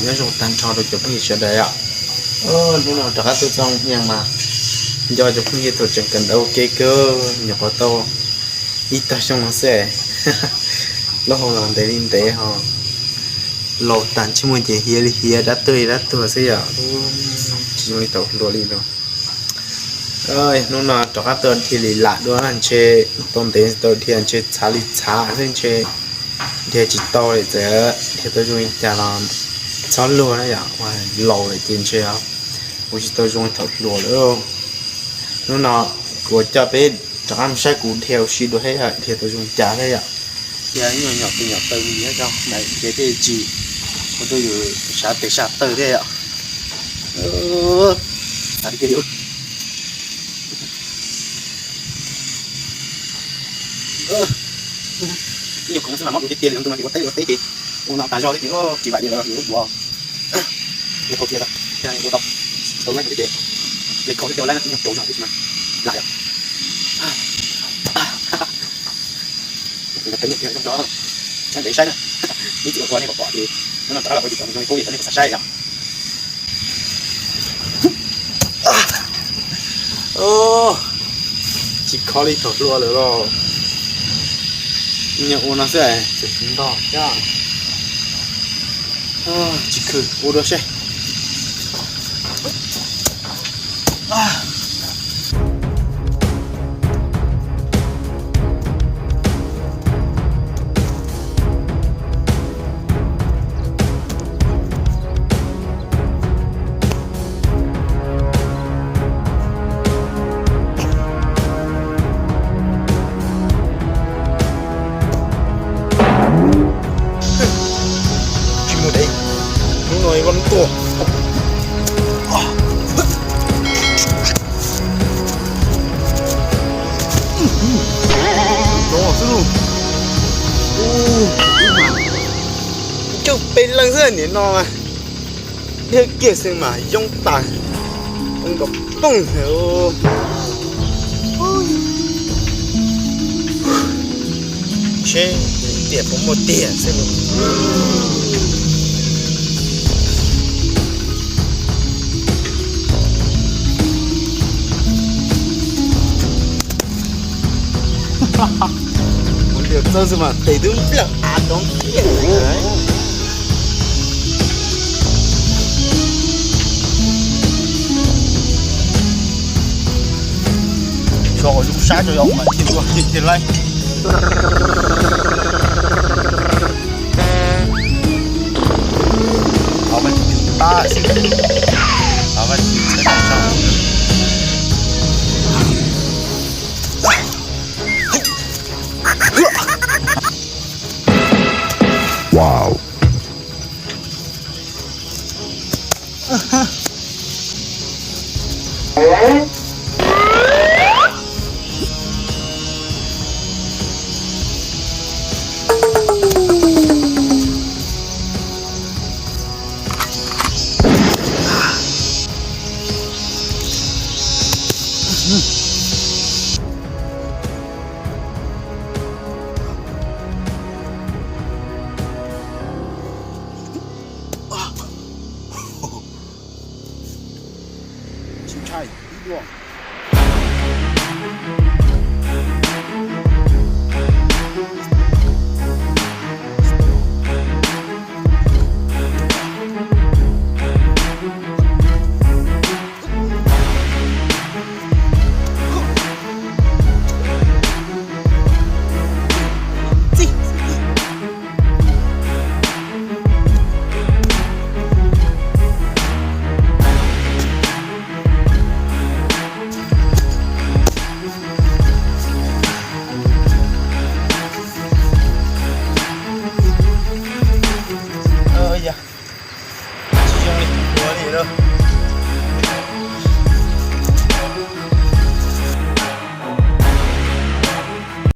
Nyob zoo tag nrho rau cov phooj ywg sawv daws os. Hnub no rov qab tuaj txog Viaj mas nco cov phooj ywg thaum tseem kawm ntawv ua ke kawg, nyuam qhuav tau ib tag xyoo no xwb. Lub hau los ntev li ntev ho, laus tas ntsej muag ces hiav li hiav, dab tuag li dab tuag xwb yom. Tsis zoo li thaum hluas li no. Hnub no rov qab tuaj dhia li lam dua na, ntshe tau ntev tau dhia ntshe txhav li txhav xwb, ntshe dhia tsis tau li, txawm dhia tau zoo li cas los txhob luag na yom, laus lawm ces ntshe ua tsis tau zoo li thaum hluas lawm. Hnub no kuv coj peb rov qab mus saib kuv dhia ua si dua thiab yom, dhia tau zoo cas thiab yom. Dhia nyuam nyuam tus nyuam taw li thiab, dhia tej tsis ua rau yus sab tes sab taw thiab yom. Nyuam khoom xwb mas mob dua tiag tiag li, tus no ces ua teb ua teb ces ua no tas zog li ces tsis vam li lawv yus lub duav. Ua tau tiag, ua tau, tau laib ua teb ces, li kho tib tau laib no nyuag rau zog tib si mas lam yom. Ntawd peb niam txiv zoo rau sab ntev saib na, ib txwm ua tua nej pom pom ces hnub no rov qab los ua yus cov zoo li qub li cov nej kuj xav saib yom. Tsis kho li thaum hluas lawm los, nyuam ua no xwb es tseem tsis ntog thiab. Tsis khw ua dua seb. Tsis mus de, hnub no vaj tuaj. No xwb lauj. Coj peb leeg xwb niam no mas. Dhia kiag xwb mas yoob tas, nkaus plooj. Seb tiam puas muaj tiag xwb. Ua liam txawb xwb mas tes twb nplawm av tod kiag. Tso qhov zoo sab tso yom, mas thiaj luaj thiaj thiaj laib. Thov Vaj Tswv tab xwb, thov Vaj Tswv txhawb peb tso. Wow. Tsis ntshai ib duam.